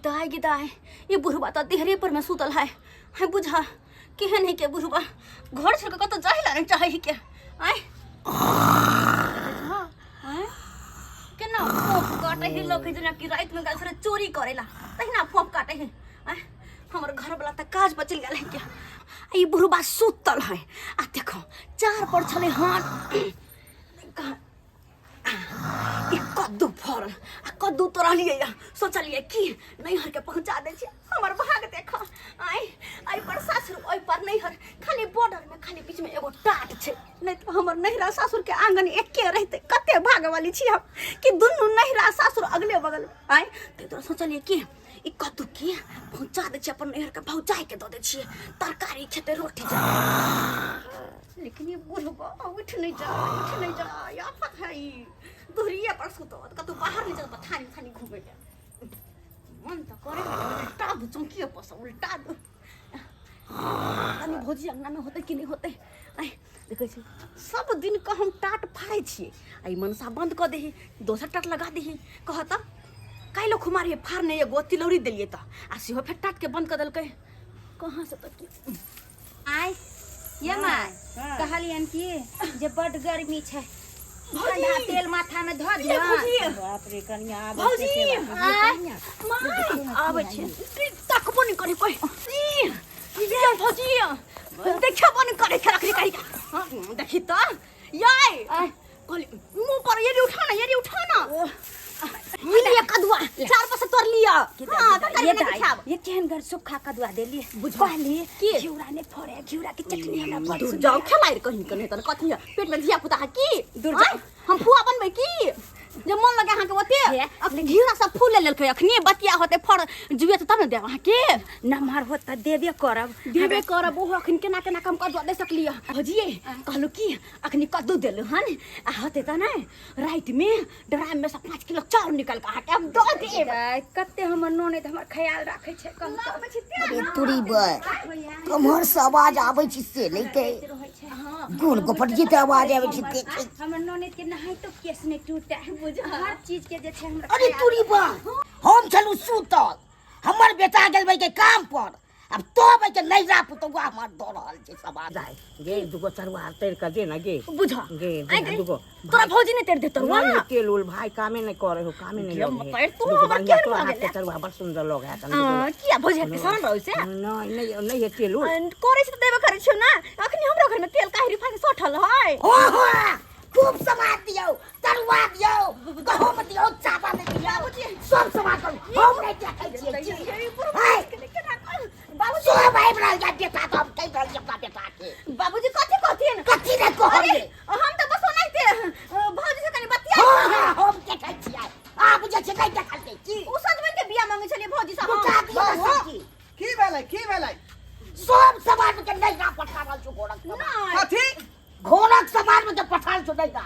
दाय गे दाय, ई बुढ़बा तऽ देहरे पर में सुतल है। है बुझा केहन है के बुढ़बा, घर छोड़ के कतौ जाय ला नहीं चाहे है के। आय आय केना फोप काटे है लोग, जेना कि रात में गाल चोरी करेला तहिना फोप काटे है। आय हमर घर वाला तऽ काज पर चलि गेल है के, आ ई बुढ़बा सुतल है। आ देखो चार पर छलै हन कहाँ ई कद्दू फड़ल, आ कद्दू तोड़लियै या सोचलियै कि नैहर के पहुंचा दै छियै। हमर भाग देख, आइ एहि पर सासुर ओहि पर नैहर, खाली बॉर्डर में खाली बीच में एगो टाट छै, नहीं तो हमर नैहरा सासुर के आंगन एके रहते। कते भागवाली छी हम कि दुनू नैहरा सासुर अगले बगल। आइ ताहि दुआरे सोचलियै कि ई कद्दू के पहुंचा दै छियै अपन नैहर के, भौजाई के दऽ दै छियै, तरकारी खेतै रोटी जलतै। लेकिन ये बुढ़बा उठ नहीं जा, उठ नहीं जा, आफत है ई। दूरिये पर सुतो, कतौ बाहर नहीं चलता, थानी थानी घूमे ले मन तो करे है, उल्टा दू चौकिए पर से उल्टा दू। तनी भौजी अंगना में होते कि नहीं होते। आइ देखै छी सब दिन के हम टाट फाड़ै छियै, आ ई मनसा बंद कऽ देही, दोसर टाट लगा देही। कह तऽ काल्हि खुमारी फाड़ने एगो तिलौरी देलियै तऽ आ सेहो फेर टाट के बंद कऽ देलकै। कहाँ से तऽ की आय ये माय, कहलियन कि जे बड गर्मी छै, ठंडा तेल माथा में धऽ दिअ। भौजी, बाप रे कनिया, आबै भौजी, छै सेवा करियै आय, कनिया। माय, आबै छै। तकबो नहि करै कोइ। ई, ये भौजी, देखबो नहि करै छै रखरी कही। हाँ, देखी तऽ याय कहली मुंह पर ये उठा ना, ये उठा ना, मिलिए कदुआ चार पर से तोड़ लिया। हाँ, तरकारी ये बना के दाई, खाब। ये केहन घर सूखा कदुआ देलिए। बुझल। कहली की? घिउरा नहि फड़े, घिउरा के चटनी हमरा बड़ दूर सुन्दर। जाओ, खेलाइ कहीं कने तन कथी है पेट में धिया पुता है की? दूर आँय? जाओ। हम फुआ बनबै की जे मन लगे अहाँके ओते? हे। अखनी घिउरा सब फूल लेलकै, अखनी बतिया होते फड़ जुए तब ने देब अहाँके। नमहर होत तऽ देबे करब, देबे करब। ओहो अखन केना केना कम कदुआ दे सकलियै भौजिए? कहलू की अखनी कद्दू देलू हन, आ होते तऽ नहि राति में ड्राम में से 5 किलो चाउर निकाल के अहाँके हम दऽ देब। दाइ, कते हमर ननैद हमर ख्याल राखै छै, कहू तऽ। अरे तुरी बै, कम्हर से आवाज आबै छै से नहि कहि, गोल गोपटिए के आवाज आबै छै देखै। हमर ननैद के नहाइतो केस नहि टूटे, हर चीज के जे छै हमरा अरे ख्याल। तुरी बा, हम छलहुँ सुतल, हमर बेटा गेल भाई के काम पर, अब तो भाई के नैरा पुतौआ हमर दऽ रहल छै सवाल। दाइ गे, दुगो तरुआ तैर कऽ दे ना गे। बुझ गे, आइ दे ना गे, दुगो। तोरा भौजी नहि तैर देतौ? नहीं, तेल उल भाई कामे नहीं करे हो, कामे नहीं गे, लगे है। तैर तू दुगो हमर बढ़िया केहन तोरा भऽ हाथ के गेलै? तरुआ बड़ सुंदर लगे है तनी। आ, किया भौजी हाथ के सड़ल रहै से? नहीं नहीं नहीं है तेल उल। करै छै तऽ देबे करै छियौ ना। अखनी हमरा घर में तेल काहे रिफाइन सठल है? हो हो, खूब समाज दियौ, तरुआ दियौ, गहूम दियौ, चावल दियौ, सब समाज करू, हम नहि देखै छियै जी। हाय, बाबूजी सब आबि रहल या बेटा, तऽ हम कहि रहल छी अपना बेटा के। बाबूजी कथी कहथिन? कथी नहि कहलियै? हम तऽ बस ओनाहिते भौजी से कनि बतिया। हँ हँ, हम देखै छियै, आब जे छै नहि देखलकै की? ओ सजमनि के बिया मांगे छलियै भौजी से हम। बुझा दियौ ने बाबू। सब्जी। की भेलै, की भेलै? सब समाज के नैरा पठा रहल छौ घोड़क समाज। नहि। कथी? घोड़क समाज में के पठाल छौ नैरा।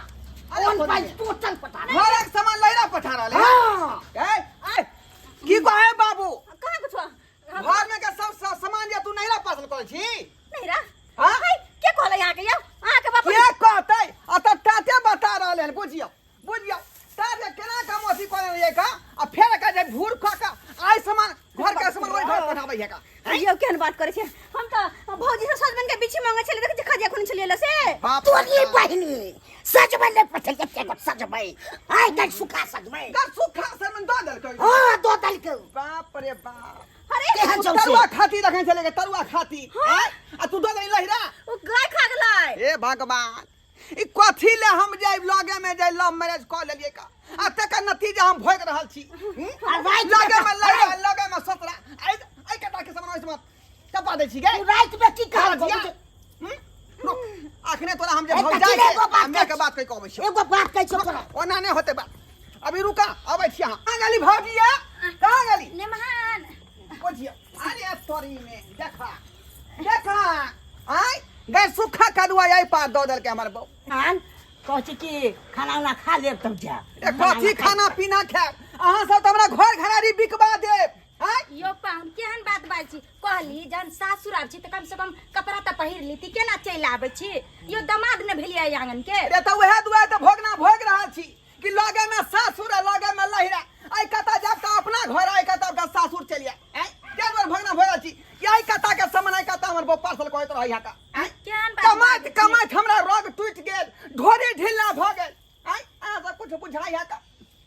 अरे ऑन खोल पाइ दे। टोटल पठा रहल। घरक सामान लैरा पठा रहल है? हाँ। ए, ए, की कहे बाबू? कहाँ कुछ घर में के सब सब सामान जे तू नैरा पासल करै छी? नैरा? हाँ? हाय, के कहलै अहाँके यौ? अहाँके बाप के कहतै? आ तऽ टाटे बता रहल हन। बुझियौ बुझियौ, टाटे केना कम अथी करै रहियै का, आ फेर का जे भूर खा का आइ सामान घर के सामान ओहि घर पठाबै है का? यौ केहन बात करै छै? हम तऽ भौजी से सजमनि के बिछी मांगे छलियै, देखै छी खजिया खुनी छलियै ल से। बाप तोरी बहिनी सजमनि नहि पठेलकै, एते सजमनि आइ काल्हि सुखा सजमनि। का सुखा सजमनि दऽ देलकै? हाँ, दऽ देलकै। बाप रे बाप। अरे केहन छौ से? तरुआ खाती रखने छलै तरुआ खाती, आँय? आ तू दऽ देली लहिरा। ओ गाय खा गेलै। हे भगवान, ई कथी ले हम जाय लगे में जाय लव मैरिज कऽ लेलियै का, आ तकर नतीजा हम भोग रहल छी। हम्म? आ राति में लगे में लहिरा, लगे में ससुरा, आइ आइ कटा के सामान ओहिमे चपा दै छी गे। तू राति में की कहल? जिया। हम्म? रुक, अखने तोरा हम जे ए, भौजाई कथी ले एगो बात के माय के कहै बात कहि के अबै छियौ। एगो बात कहै छियौ तोरा। ओना नहि होतै बात, अभी रुका, अबै छी। अहाँ कहाँ गेली भौजी? कहाँ गेली? नेमहान। बुझियौ, अरे तोरी में देखा देखा, आय गै सुखा कदुआ आई पार दऽ देलकै हमर बहू। आन कहै छी कि खाना उना खा लेब तब जायब। ए, कथी खाना पीना खायब? अहाँ सब तऽ हमरा घर घरारी बिकबा देब, आँय? यो पाहुन, केहन बात बाजै छी? कहली जहन सासुर आबै छी तऽ कम से कम कपड़ा तऽ पहिर लीती, केना चलि आबै छी? यो दमाद ने भेलियै एहि आंगन के। रे तऽ उएह दुआरे तऽ भोगना भोग रहल छी कि लगे में सासुर आ लगे में लहिरा, आइ कतऽ जायब तऽ अपना घर, आइ कतऽ सासुर चलि रहै यहाँ का आँय? केहन बात कमाइत बाजै छी? कमाइत हमरा रोग टूटि गेल ढोरी ढीला भऽ गेल आँय अहाँ सब कुछ बुझाइ है का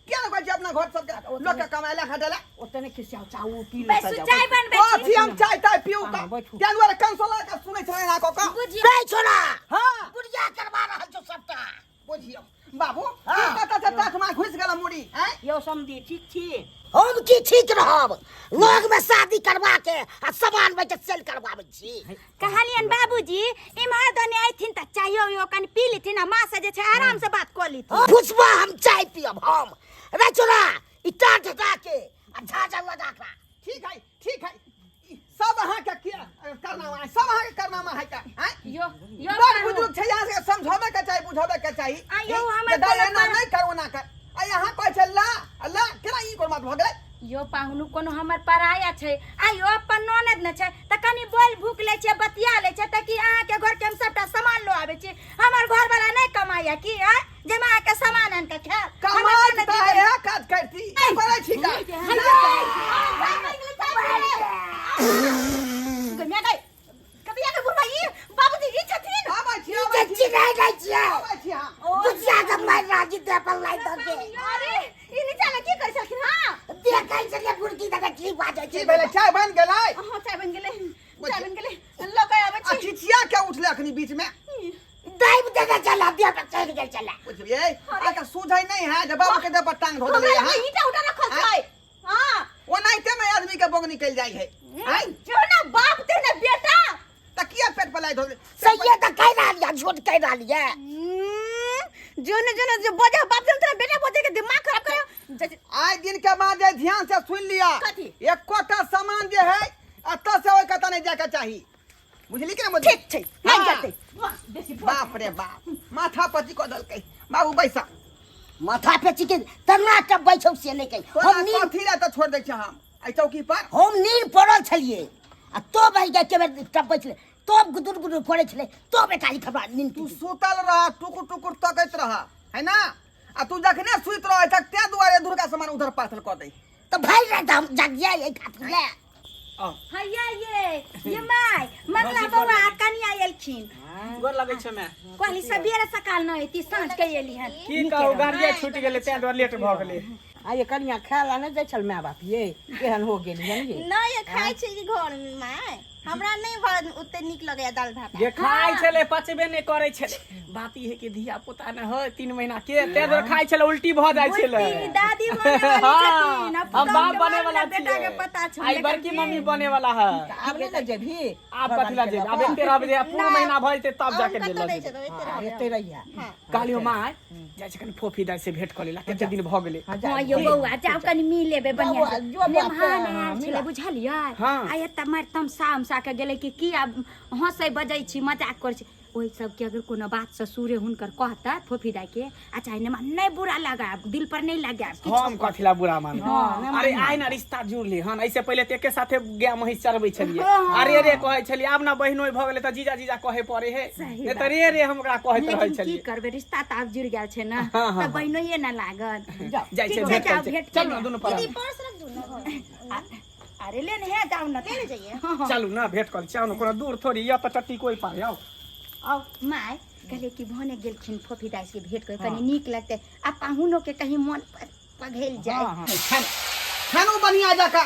किया ने कहै छी अपना घर सबके लोक के कमाइला खटेला ओते नहि खिसियाउ चाहू पी ले बैसू चाय बनबै छी कथी हम चाय ताय पीऊ का हाँ, बैठू। ताहि दुआरे कंसोला के सुनै छलै एना कऽ कऽ बुझियौ रे छोरा हाँ बुढ़िया करवा रहल छौ सबटा बुझियौ बाबू हाँ। की कतऽ से टाट मार घुसि गेल मुड़ी आँय यौ समधी ठीक छी हम की ठीक रहब लोग में शादी करवा के आ सामान बेच के सेल करवाबै छी कहलियन बाबूजी इम्हर दने अयथिन तऽ चायो उयो कनि पी लेथिन आ माँ से जे छै आराम से बात कऽ लेथिन पुष्पा हम चाय पियब हम रे छोरा ई टाट हटा के आ झाझर लगा के ठीक है ठीक है ई सब अहाँके किया करनामा है सब अहाँके करनामा है का आँय यो यो बड़ पाहुन। बुजुर्ग छै यहाँ से समझाबे के चाही बुझाबे के चाही आ यौ, हमर जे दाइ कोनो एना पर- नहि कर ओना कर आ यहाँ कहै छै ला आ ला केना ई कोन बात भऽ गेलै यो पाहुनु कोनो हमर पराया छै आ यो अपन ननद ने छै तऽ कनि बोल भूख लै छै बतिया लै छै तऽ कि अहाँके घरके हम सबटा सामान लऽ आबै छी हमर घरवाला नहि कमाइया की आँय जे हम अहाँके सामान आनि कऽ खायब हमर कमाल ननद तऽ जे- इएह काज करती करै छी काज गमिया गई कबिया के बुढ़वा ई बाबूजी ई छथिन आबै छी ई आबै जे छी चिन्है नहि छियै आबै छी हम बुढ़िया के मारि राजी दे पर लाइ दऽ के अरे ई नीचा में की करै छलखिन हां देखै छलियै बुढ़की दऽ के की बाजै की छै भेलै चाय बनि गेलै हां चाय बनि गेलै चाय बनि गेलै लऽ के आबै आ छी चिचिया के उठलै अखनी बीच में दाबि देने छला देह पर चढ़ि गेल छला बुझलियै अहाँके सूझै नहि है जे बाबू के देह पर टांग धो हमरा देलियै लग अहाँ ईटा उटा रखल छै हां ओनाहिते में आदमी के बोग निकलि जाइ है आँय जो ना बाप ते ना बेटा तऽ किया पेट पर लाइ धो देलियै? सहिए तऽ कहि रहल यऽ झूठ कहि रहल यऽ जो न जो न जो बजे बाप ते तेरा बेटा बजे के दिमाग खराब करे आइ दिन के बाद जे ध्यान से सुन लिअ कथी? एकोटा सामान जे है एतऽ से ओहि कतऽ नहि जायके चाही बुझली कि नहि ठीक छै नहि हाँ। जाते बाप रे बाप माथा पति कऽ देलकै बाबू बैसा माथा पे चिके तना टपबै छौ से नहि कहि तोरा हम नींद कथी लए तऽ छोड़ि दै छियै हम एहि चौकी पर हम नींद पड़ल छलियै आ तो भाई के बेर टपबै छलै तब गुदुर गुदुर करै छलै तब एकाएक हमरा नींद तू टूटि सुतल रह टुकुर टुकुर तकैत रह है ना आ तू जखने सुति रह तक तें दुआरे दुर्गा सामान उधर पाथल कऽ दै तऽ भरि राति हम जागियै एहि खातिर लए हैया ये ये माय मंगला बौआ आ कनिया एलखिन गोर लगै छै माय कहली सबेरे सकाल न एती साँझ के एली हन की कहू गाड़िए छूटि गेलै तें दुआरे लेट भऽ गेलै आ ये कनिया खाय ला नहि दै छल माय बाप ये केहन हो गेली हन ये नहि खाइ छै कि घर में माय हमरा नहि ओते नीक लगैया दालि भात जे खाइ छलै पचबे नहि करै छलै बात ई है कि धिया पुता नहि है 3 महीना के तें दुआरे खाइ छलै उल्टी भऽ जाइ छलै उल्टी, दादी बने वाली हाँ, छथिन, अब हम बाप पुतहु के बने वाला मामला बेटा के छियै। पता छौ, आई लेकिन बड़की की? मम्मी बने वाला है आब नहि ने जेबही आब कथी ला जेबै आब एते रहबै जे पूरा महीना भऽ जेतै तब जाके कतौ जे लऽ नहि जेबै जेबै एते रहबै एते रहिया कहलियौ माय जाइ छै कनि फोफी दाइ से भेंट कऽ लेला कते दिन भऽ गेलै हाँ, जा। हाँ यौ बौआ जाउ कनि मिल लेबै बढ़िआँ बौआ, से। जो बाप मेहमान हाँ, आयल छलै मिला। बुझलियै हाँ। आ एतऽ मारि तमसा उमसा के गेलै कि की आब हँसै बजै छी मजाक करै छी ओहि सबके अगर कोनो बात ससुरे हुनकर कहतै फोफी दाइ के आ चाहे नेमा नहि बुरा लगायब दिल पर नहि लगायब हम कथी ला बुरा मानब अरे आइ ना रिश्ता जुड़ले हन ऐसे पहिले तऽ एके साथे गाय महींस चरबै छलियै अरे रे कहै छलियै आब ना बहिनोइ भऽ गेलै तऽ जीजा जीजा कहै पड़े हे सही नहि तऽ रे रे हम ओकरा कहैत रहै लेकिन की छलियै करबै रिश्ता तऽ आब जुड़ गेल छै ने हाँ, हाँ, तऽ हाँ। बहिनोइए ने लागल जाइ छै ठीक छै, भेंट जाउ, करै छै भेंट चल ना कऽ दुनू पर दीदी पर्स रख दू ना घर में। अरे ले ने हे जाउ ने ले जाइए चलू ना भेंट कऽ लै छी आउ ने कोनो दूर थोड़ी यऽ तऽ टट्टी कोइ पार आउ आउ माय कहले कि भने गेलखिन फोफी दाइ से भेंट कर कनी नीक लगतै आ पाहुनो के कहीं मन पघेल जाए हाँ, हाँ। खानो बढ़िया जकाँ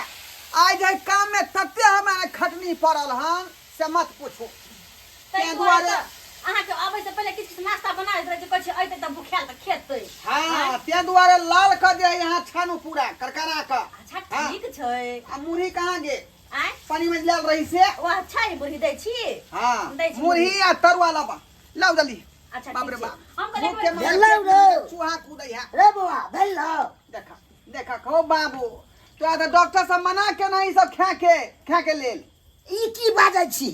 आइ जे काम में तते हमरा खटनी पड़ल हन से मत पूछू ताहि ताहि दुआरे दुआरे अहाँके अबै से पहिले किछु किछु नाश्ता बना लैत रहै छै कहै छै अयतै तऽ भुखायल तऽ खेतै हाँ ताहि दुआरे लाल कऽ दे यहाँ छानू पूरा करकरा कऽ अच्छा हाँ। ठीक छै आ मुरही कहाँ गे आँय पानी में लाल रही से ओ अच्छा है मुरही दै छी हाँ दै छी मुरही आ तरुआ लाबा लाउ जल्दी अच्छा बाप रे ठीक छै बाप हम कहलियै भूख के मारे भेलौ रे। चूहा कूदै है रे बौआ भेलौ देखा देखा कहो बाबू तोरा तऽ डॉक्टर सब मना केना ई सब खाए के खाए के लेल ई की बाजै छी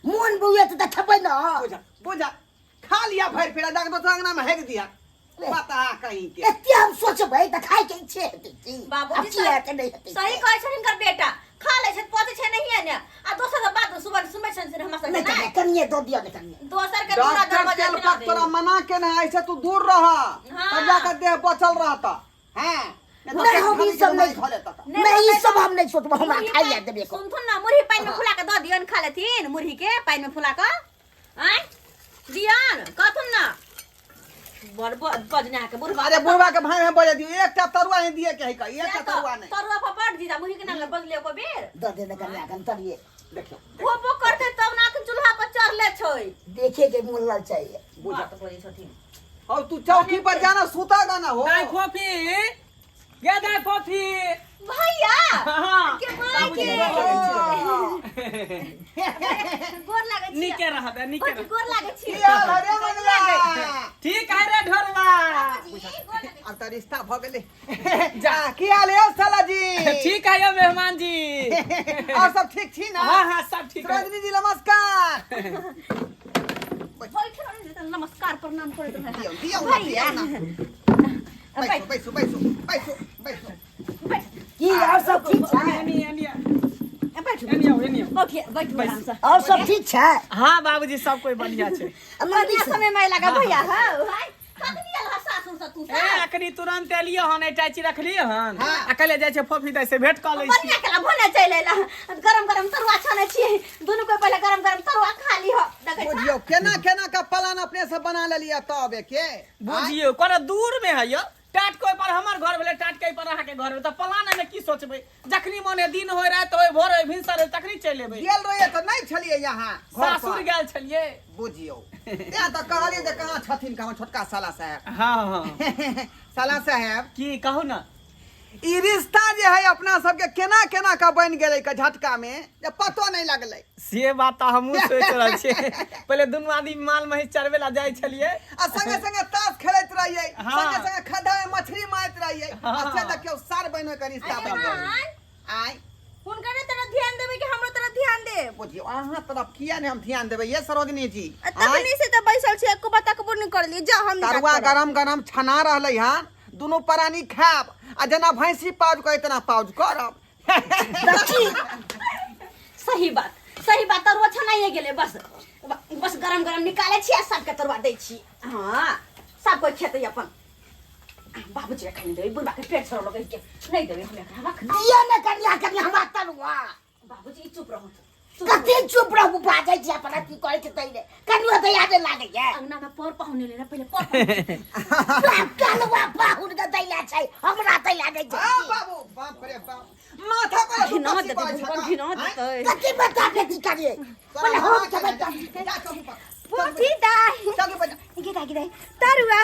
मोन बौआ तऽ खेबै ने बुझा बुझा खा लिया भरि पेट जाके दोसर अंगना में हेक दिया पता कहीं के एते हम सोचबै तऽ खाय के इच्छे हेतै की बाबूजी आब की हेतै नहि हेतै सही कहै छथिन हिनकर बेटा खा लै छथि पचै छै नहिये ने आ दोसर के बात सुबह सुनबै छनि से हमरा सबके नहि नहि कनिये दऽ दिअ ने कनिये दोसर के दूरा डॉक्टर दरवाजा तेल केना पक तोरा देब मना केना ऐसे तू दूर रह हाँ। तब जाके देह बचल रहता हैं नहीं, हम ई सब नहीं खा लेता नहीं, ई सब हम नहीं सोचबो, हमरा खाइ ले देबे को। सुनथुन ना, मुरही पानि में फुला के दऽ दियन, खा लेथिन मुरही के पानि में फुला के। आँय दियन कहथुन ना, बड़ बजना के बुढ़वा। अरे बुढ़वा के भाई में बजे दियो, एकटा तरुआ नहीं दिए के है का, एकटा तरुआ नहीं। तरुआ पर बड़ जीजा मुरही के नाम बजले को बेर। दऽ दे ने कन्या कन तरिए। देखियो होबो करते तब ना के चूल्हा पर चढ़ले छै। देखे के मोन लल चाहिए। बात बोलै छथिन। और तू चौकी पर जाना सूता गाना हो। दाई फोफी गे, दाई फोफी। भैया हाँ। के माय के गोर लागै छी। नीके रहत, नीके रहत। गोर लागै छी। की हाल है रे मंगला? ठीक है रे ढोरवा। जी, गोर लागै। अब तऽ रिश्ता भऽ गेलै। जा, की हाल है साला जी? ठीक है यो मेहमान जी। और सब ठीक छी ना? हाँ हाँ, सब ठीक है। सरोजनी जी नमस्कार। बैठ रहल तऽ नमस्कार प्रणाम करैत रहै। दियौ दियौ ना, भैया। दियौ ना। बैसू बैसू बैसू बैसू बैसू। बैठ। की और सब ठीक छै? एनी एनी। बैठू। एनी आओ, एनी आओ। बैठिए, बैठू आराम से। और सब ठीक छै? हाँ बाबूजी, सब कोई बढ़िया छै। बढ़िया समय में लगा भैया। हाँ भाई, कखनी आयल हँ सासुर से तू? ए अखनी तुरंत एलियो हन, अटैची रखलियो हन। हाँ। आ कहले जाइ छै फोफी दाई से भेंट कऽ लै छी। बढ़िया केला, भने चलि अयला। गरम गरम तरुआ छानै छियै, दुनू कोइ पहिले गरम गरम तरुआ खा लिह। देखै छह? बुझियौ केना केना का प्लान अपने से बना लेलियै तब के। बुझियौ कोना दूर में है यौ, टाट के ओहि पर हमर घर भेलै, टाट के एहि पर अहाँके घर भेलै, तऽ प्लान एहिमे की सोचबै? जखनी मने दिन होय, राति होय, भोर होय, भिनसर होय, तखनी चलि एबै। गेल रहियै तऽ नहि छलियै यहाँ घर पर। सासुर गेल छलियै। बुझियौ, तें तऽ कहलियै जे कहाँ छथिन, कहाँ छोटका साला साहेब। हाँ हाँ। साला साहेब। की कहू ना? ई रिश्ता जे है अपना सबके केना केना का बनि गेलै का झटका में, जे पतो नहीं लगलै। से बात तऽ हमहूँ सोचि रहल छियै। पहिले दुनू आदमी माल महींस चरबै लए जाइ छलियै आ संगे संगे ताश खेलैत रहियै, हाँ। संगे संगे खद्धा में मछली मारैत रहियै, आ से देखियौ सार बनि के रिश्ता बनि गेलै। आय हुनकर तरफ ध्यान देबै कि हमरो तरफ ध्यान देब? बुझियौ, अहाँ तरफ किया नहीं हम ध्यान देबै ये सरोजनी जी? तब नहीं से तऽ बैसल छी, एको बात तकबो नहि करलियै। जा, हम नहीं तरुआ बात करब। गरम गरम छना रहलै हन, दुनू प्राणी खायब आ जेना भैंसी पाउज करे तेना पाउज करब। सही बात, सही बात। तरुआ छनाइए गेलै, बस बस गरम गरम निकालै छी आ सबके तरुआ दै छी। हाँ, सब कोइ खेतै अपन। बाबूजी के खाइ देबै, बुढ़बा के पेट सड़ लगै के नहि देबै हम एकरा। रख दिअ ने कनिया कनि हमरा तरुआ। बाबूजी, चुप रहू, चुप रहू। कते चुप रहू? बाजै छी अपना की करै छै तै ने कनियो दया नहि लागैया। अंगना में पर पाहुने ले पहिले पर पाहुने। बाप कलवा पाहुन के दैला छै, हमरा दैला नहि छै। आ बाबू, बाप रे बाप, माथा पर घिना कथी देतै, बाज छका? घिना देतै। कथी बता बेटी करिए तोरा पहिले हम मामा के खेबै जा, तब। जा चौकी पर। पोथी दाइ। चौकी पर जा। गिरा गिरा तरुआ।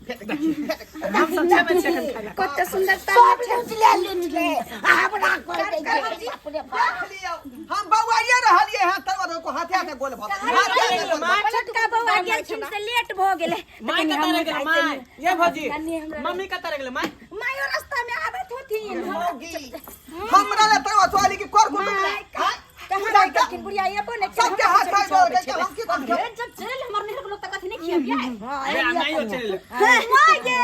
हम सब खेबै छियै एखन खाइ लए। कते सुंदर तरुआ। सब लूट ले, लूट ले, आ हमरा कर दै छै अपने बाप। देख लियौ, हम बौआइए रहलियै हँ, तरुआ को हाथे हाथे गोल भऽ गेल। हाथे हाथे गोल भऽ गेल। छोटका बौआ गेलखिन से लेट भऽ गेलै। माय कतऽ रहि गेलै माय? ये भौजी, मम्मी कतऽ रहि गेलै माय? मायो रास्ता में आबैत होथिन। मौगी, हमरा ले तरुआ चोरी की कर कुटुम ले। हाँ? कहाँ रहि गेलखिन बुढ़िया? एबो नहि केलखिन। सबके हाथ खाइ गोल गेल, हम की करब? अरे जब चलि हमर नैहर के लोग तऽ कथी नहि खियाबियै। अरे आ माइयो चलि एलै। माय गे,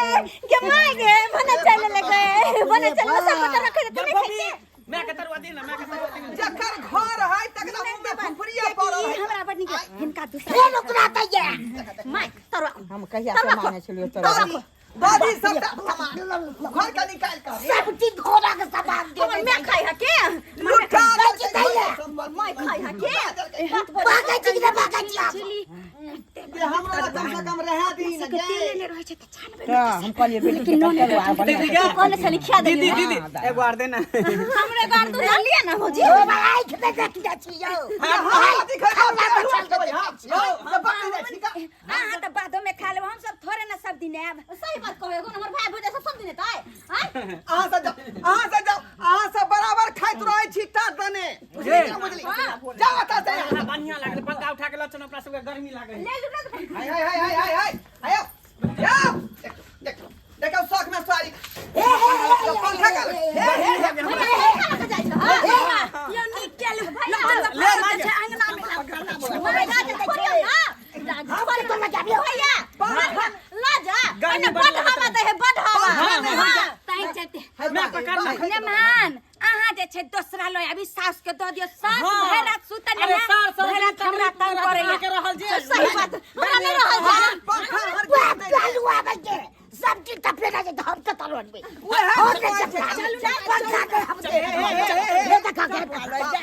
गे माय गे, भने चलि लगे, भने चलि, सब गोटा रखै तऽ ये नहि भौजी, खाइते। माय के तरुआ दे ना, माय के तरुआ दे ना। जकर घर है तकरा मुंह में फुफुरिया पड़ल है। हमरा बड़ नीक हिनका दूसरा फेर ओकरा दैया। माय तरुआ। हम कहिया से मांगे छलियै तोरा? दादी दादी, सबटा सामान घर के निकाल कर सब चीज घोड़ा के सामान दे। हमर माय खाइ है के? लुटा बाजी देलकै। दैया। माय खाइ है के? बात बोल। बागै छी कि नहि बागै छी आब? जे हमरा लग कम से कम रहा दी न गे। लेने रहै छै तऽ छानबै। तऽ हम कहलियै बेटी के तरुआ बना। दीदी गे। कहने छली खिया दीदी देली। दीदी, एगो आर दे ना। हमरे गार दू लिया ना भौजी। ओ भाई, आँखि नहि देख जाइ छी यौ। हम अथी खाइ छी, हम यौ, जे बकरी जाइ छी का। अहाँ तऽ बादो में खा लेब, हम सब थोड़े ने सब दिन आयब। सही बात कहै एगो हमर भाई भौजाई सब सब दिन एतै आँय? अहाँ सब जाओ, अहाँ सब जाओ, अहाँ सब बराबर खाइत रहै छी तात दने। बुझली ना बुझली? जाओ एतऽ से। हमरा बढ़िया लागल, पंखा उठा के लऽ चल, अपना सबके गर्मी लागल। ले लू ना तऽ। हाय हाय हाय हाय हाय हाय हाय, जाओ। देखो देखो देखो, शौक में सवारी पंखा का हे हे हे। भैया खा लऽ जाइ छ। हाँ। यौ नीक केलु। भैया, ले माय के। अंगना में माय ला जा, छोड़ियौ ना। हम के तो लगाबियौ। भैया ला जा। गर्मी ओने बड़ बड हवा दै है, बड हवा। हाँ, तैं चलते। मैं पकड़ ना। मेहमान, अहाँ जे छै दोसरा लऽ आबी, सास के दऽ दियौ। सास हाँ। भरि रात सुतल अरे नहि, सार सब भरि रात हमरा तंग करैया। के रहल जे सही बात, हमरा नहि रहल जा। पंखा हर बाप चालू आबै के सब चीज तपे ना जे हम कतऽ लड़बै? वएह हम नहि देखा के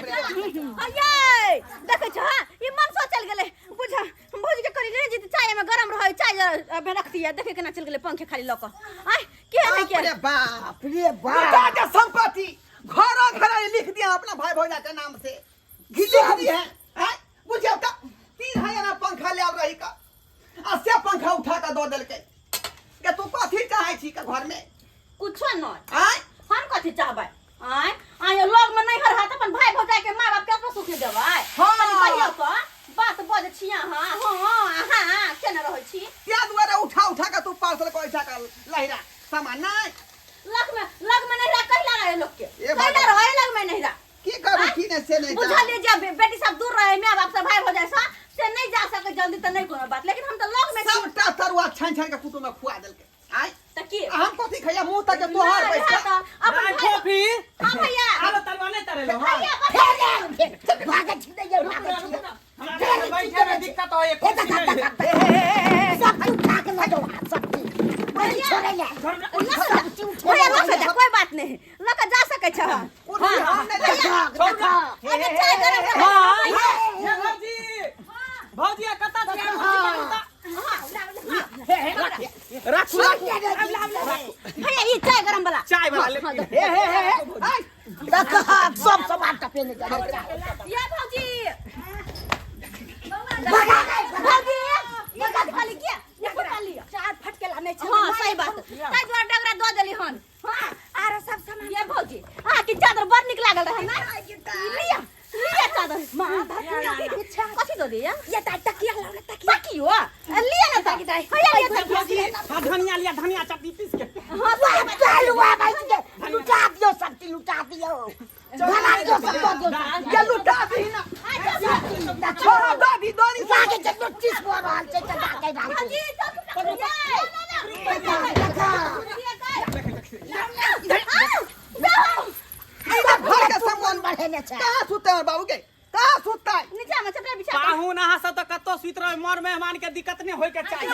अये देखै छ हां ई मन सो चल गेलै बुझ भौजी के करी ले जी चाय में गरम रहै चाय में रख दिया देखे केना चल गेलै पंखे खाली लऽ कऽ आय के है के अरे बाप रे बाप लुटा के संपत्ति घरो घर लिख दिया अपना भाई भौजा के नाम से घी लिख दिए हैं हैं? बुझियौ त 3000 पंखा ले आब रही का आ से पंखा उठा के दऽ देलकै के तू कथी चाहै छी के घर में कुछो नहीं आय हम कथी चाहबै आय आय लोग में नहीं हर हाथ अपन भाई भौजाई के माँ बाप के अपना सुख देबै हाँ। कनी कहियौ तऽ बात बजै छी अहाँ हँ अहाँ केना रहै छी त्या दुआरे उठा उठा के तू पार्सल करै छा के लहिरा सामान नहीं लग में नहीं रहा कहिला रहे लोग के ए बात- कहिला रहे लग में नहीं रहा की करू की नहीं से नहीं बुझलिए जब बेटी सब दूर रहे माँ बाप से भाई भौजाई से से नहीं जा सके जल्दी तो नहीं कोनो बात लेकिन हम तो लग में छी सबटा तरुआ छानि छानि के कुटुम्ब में खुआ देलकै आय त की आ हम कथी खैया मुंह तक तोहर नहीं, पैसा हाँ तो अपन नहीं, भाई फोफी हाँ भैया आलो तरुआ नहीं तरेलो हाँ भैया बस फेर भागै छी दै भागै छी हमरा घर बैठे में दिक्कत होय ए देखा देखा सब चीज उठा के लऽ जाओ सब चीज वही छोड़ै ले सब चीज उठे भैया लऽ जा कोई बात नहीं लऽ के जा सकै छ कुर्सी हम नहीं देखा देखा अरे चाय गरम रहे हाँ हे भौजी भौजी आ कतऽ छियै भौजी बनू तऽ राखू राखू भैया ई चाय गरम वाला चाय वाला ले हे हे हे हे आय देखा सब सामान टपेने जा या भौजी भगा गए भौजी ये कथी खाली किया ये फटका लिया चार फटके लाने छै हां सही बात ताहि दुआरे डगरा दऽ देली हन हां आरो सब सामान ये भौजी अहाँ के चादर बड़ नीक लागल रहे ना लिया लिया चादर मां धतिया कथी दऽ दिया ये ता तकिया लाओ तकिया तकियो लिया ना तकिया भैया लिया तकिया हाँ धनिया लिया धनिया चटनी पीस के हां सही बात चलू आबै छी लुटा दियौ सब चीज लुटा दियौ भगा दियौ सब दऽ दियौ के लुटा दही ना सब छोड़ा दादी दादी लागे छै नोटिस भऽ रहल छै तऽ डाकै रहल छै भौजी चौकी पकड़ देखा देखा सब घर के सामान बढ़ेने छै कहाँ सुतते हैं बाबू के कहाँ सुतता है नीचा में चटई बिछा पाहुन अहाँ सब तऽ कतौ सुति रहे मर मेहमान के दिक्कत नहीं होय के चाही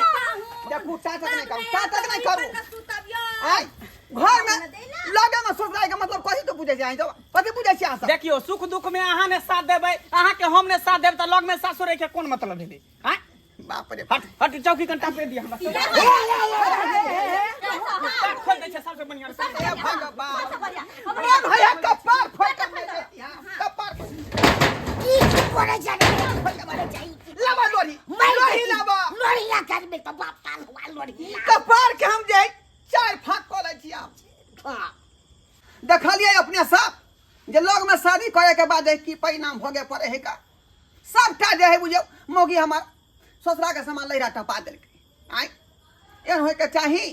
देखू टाटक नहीं करू टाटक नहीं करू आय घर में लगे में ससुराल के मतलब कथी तो बुझै छै अहीं सब कथी बुझै छी अहाँ सब देखियो सुख दुख में अहाँ ने साथ देबै अहाँ के हम ने साथ देब तऽ लग में सासुर रहे के कोन मतलब भेलै आँय बाप रे हट हट चौकी कन टापे दिया हमरा टाट खोल दै छै सबसे बढ़िया हे भगवान बढ़िया मन है कपार फोड़ के देती हां कपार फोड़ की करे छै करे छै लाबा लोरी लोरी लाबा लोरी ला करबे तऽ बाप काल हुआ लोरी ला कपार के हम जे चार फाक कऽ लै छी आब देखलियै अपने सब जे लग में शादी करे के बाद की परिणाम भोगे पड़े है का सबटा जे है बुझियौ मौगी हमर ससुरा के सामान लहिरा टपा देलकै आँय एहन होइके चाही।